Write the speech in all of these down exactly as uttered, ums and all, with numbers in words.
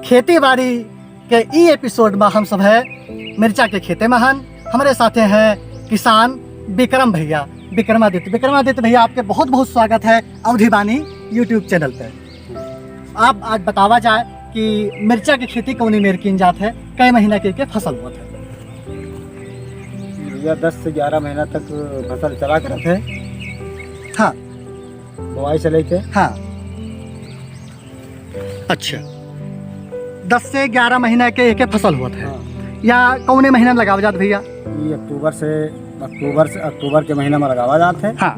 खेती बाड़ी के ई एपिसोड में हम सब है मिर्चा के खेते में हन। हमरे साथे हैं किसान विक्रम भैया, विक्रमादित्य। विक्रमादित्य भैया, आपके बहुत बहुत स्वागत है अवधी बानी YouTube चैनल पे। आप आज बतावा जाए कि मिर्चा के खेती कौनी मेर कीन जात है, कै महीना के, के फसल होत है? भैया, दस से ग्यारह महीना तक फसल चला करत है। हाँ। बुआई से लेके। हाँ। अच्छा, दस से ग्यारह महीना के एक फसल होत है। हाँ। या कौने महीना में लगावा जात भैया? ये अक्टूबर से, अक्टूबर से, अक्टूबर के महीना में लगावा जात है। हाँ।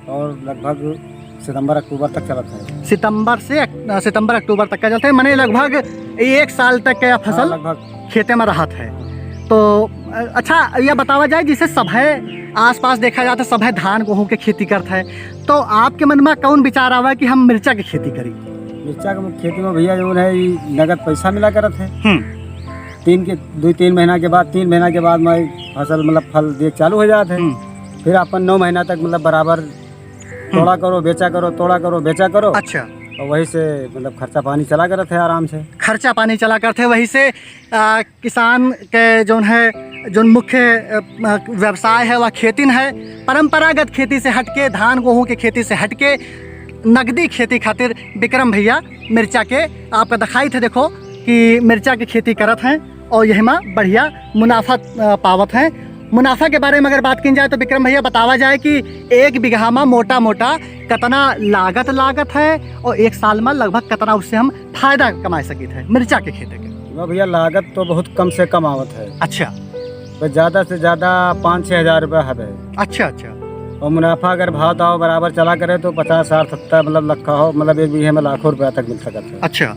और लगभग सितंबर अक्टूबर तक चलत है। सितंबर से अक-, सितंबर अक्टूबर तक का चलत है, माने लगभग एक साल तक का हाँ, फसल लगभग। खेते में रहत है। हाँ। तो, अ, अच्छा, ये बतावा जाए, जैसे सभे आसपास देखा जात है, सभे धान गेहूं के खेती करत है, तो आपके मन में कौन विचार आवा कि हम मिर्चा के खेती करी? मिर्चा के खेती में भैया जौन है, ई नगद पैसा मिला करत है। हम्म। तीन के, दो तीन महीना के बाद, तीन महीना के बाद में फसल, मतलब, फल दे चालू हो जात है। हम्म। फिर अपन नौ महीना तक, मतलब, बराबर तोड़ा करो, बेचा करो, तोड़ा करो, बेचा करो। अच्छा। और वही से, मतलब, खर्चा पानी चला करत है आराम से। खर्चा पानी चला करत है, वही से, आ, किसान के जौन है, जौन मुख्य, अ, अ, व्यवसाय है, वह खेतिन है। परंपरागत खेती से हटके, धान गेहूं के खेती से हटके, नगदी खेती खातिर विक्रम भैया मिर्चा के आपका दिखाई थे, देखो कि मिर्चा के खेती करत हैं और यही में बढ़िया मुनाफा, अ, पावत हैं। मुनाफा के बारे में अगर बात की जाए तो विक्रम भैया बतावा जाए कि एक बीघा में मोटा मोटा कितना लागत लागत है और एक साल में लगभग कितना उससे हम फायदा कमा सकित है मिर्चा के खेते के? वाह भैया, लागत तो बहुत कम से कम आवत है। अच्छा। बस ज्यादा से ज्यादा पाँच छह हजार रुपया हवे। अच्छा, अच्छा। और मुनाफा अगर भाव ताव बराबर चला करे तो पचास, साठ, सत्तर, मतलब, लखा हो, मतलब, एक बीघे में लाखों रुपया तक मिल सकत है। अच्छा।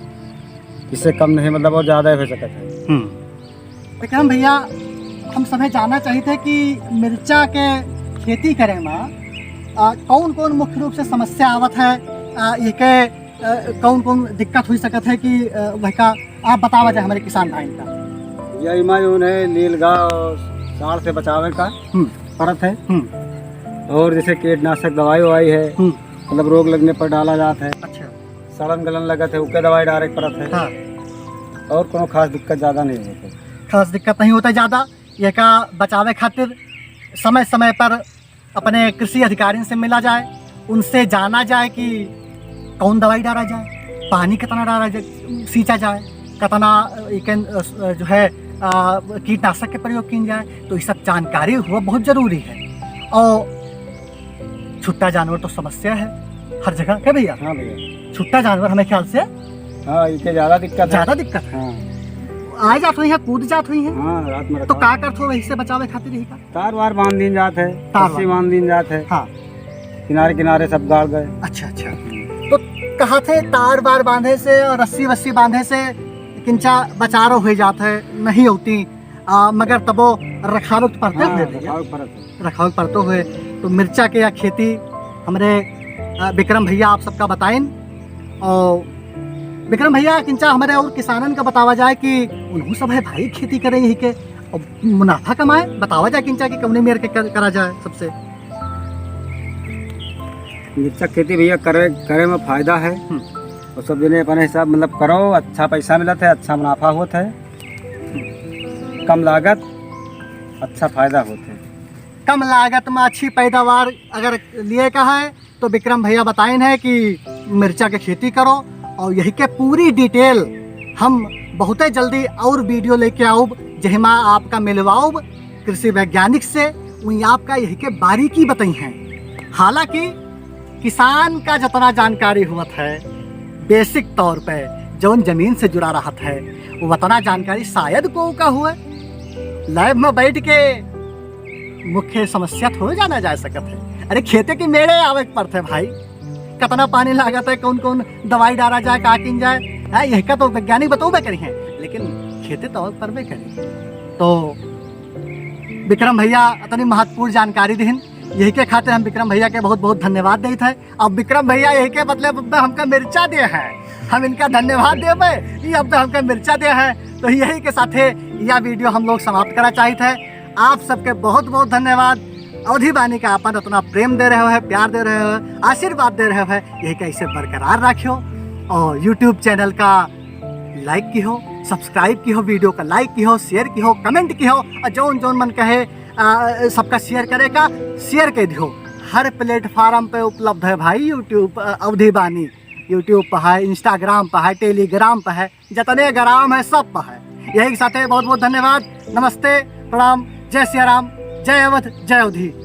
इससे कम नहीं, मतलब, और ज्यादा हो सकत है। हम्म। विक्रम भैया, हम सभे जानना चाहित है कि मिर्चा के खेती करे में, आ, कौन कौन मुख्य रूप से समस्या आवत है, आ, ये के, आ, कौन कौन दिक्कत हुई सकत है कि, आ, वह का आप बतावा जाए हमरे किसान भाई का। यही में जौन है नीलगाय और साँड़ से बचावे का हम्म। परत है। हम्म। और जैसे कीटनाशक दवाई ववाई है, हम्म। मतलब, रोग लगने पर डाला जात है। अच्छा। सड़न गलन लगत है, उके दवाई डारे के परत है। हाँ। और कोनो खास दिक्कत ज्यादा नहीं होत है। खास दिक्कत नहीं होत है ज्यादा। ये का बचावे खातिर समय समय पर अपने कृषि अधिकारियों से मिला जाए, उनसे जाना जाए कि कौन दवाई डाला जाए, पानी कितना डाला जाए, सींचा जाए, कितना, अ, इकन, अ, स-, अ, जो है, अ, कीटनाशक के प्रयोग की जाए, तो ये सब जानकारी हुआ बहुत जरूरी है। और छुट्टा जानवर तो समस्या है हर जगह, क्या भैया? हाँ भैया। छुट्टा जानवर हमें ख्याल से हाँ, इनके ज्यादा दिक्कत है। ज्यादा दिक्कत है। हाँ। आ जात हुई है, कूद जात हुई है। हाँ, रात में तो रखा। का करत हो वही से बचावे खातिर यही का? तार वार बांध दीन जात है, तार रस्सी वार। बांध दीन जात है। हाँ। किनारे किनारे सब गाड़ गए। अच्छा, अच्छा। तो कहा थे तार वार बांधे से और रस्सी वस्सी बांधे से किंचा बचारो हो जात है, नहीं होती, आ, मगर तबो रखावे के पड़ते हाँ, हुए भैया। रखावे के पड़त है। रखावे के पड़ते हुए। तो मिर्चा के या खेती हमरे, आ, विक्रम भैया आप सबका बताइन। और विक्रम भैया किंचा हमरे और किसानन का बतावा जाए कि उन्हों सब है भाई खेती करे यही के, और मुनाफा कमाए, बतावा जाए किंचा कि कौने मेर के कर, करा जाए सबसे। मिर्चा खेती भैया करे, करे में फायदा है। हम्म। और सब जने अपने हिसाब, मतलब, करो, अच्छा पैसा मिलत है, अच्छा मुनाफा होत है, कम लागत, अच्छा फायदा होत है। कम लागत में अच्छी पैदावार अगर लिए का है तो विक्रम भैया बताइन है कि मिर्चा के खेती करो, और यही के पूरी डिटेल हम बहुते जल्दी और वीडियो लेके आउब, जहिमा आपका मिलवाउब कृषि वैज्ञानिक से, वहीं आपका यही के बारीकी बताई हैं। हालांकि किसान का जितना जानकारी हुवत है, बेसिक तौर पे जौन जमीन से जुड़ा रहत है, वो उतना जानकारी शायद को का हुए। लैब में बैठ के मुख्य समस्या थोड़े जाना जा सकत है। अरे, खेते के मेड़े आवे के पड़त है भाई, कितना पानी लागत है, कौन कौन दवाई डाला जाए, का किन जाए, हैं, यह का तो वैज्ञानिक बतौबे करी हैं, लेकिन खेते तो आवे के पड़बे करी। तो विक्रम भैया इतनी महत्वपूर्ण जानकारी दिहिन, यही के खातिर हम विक्रम भैया के बहुत बहुत धन्यवाद देत है। अब विक्रम भैया यही के बदले में हमका मिर्चा दे हैं, हम इनका धन्यवाद देबे, ये अब तो हमका मिर्चा दे हैं। तो यही के साथे यह वीडियो हम लोग समाप्त करा चाहित है। आप सबके बहुत बहुत धन्यवाद। अवधी बानी का अपन इतना प्रेम दे रहे हो है, प्यार दे रहे हो, आशीर्वाद दे रहे हो है, यही के ऐसे बरकरार रखियो और YouTube चैनल का Like किहो, subscribe किहो, video का like किहो, share किहो, comment किहो, और जौन जौन मन कहे, आ, सबका share करे का, share कर दिहो। हर platform पे उपलब्ध है भाई YouTube, अ, अवधी बानी। YouTube पे है, Instagram पे है, Telegram पे है, जतने ग्राम है सब पे है। यही के साथे बहुत बहुत धन्यवाद। नमस्ते, प्रणाम, जय सिया राम, जय अवध, जय अवधी।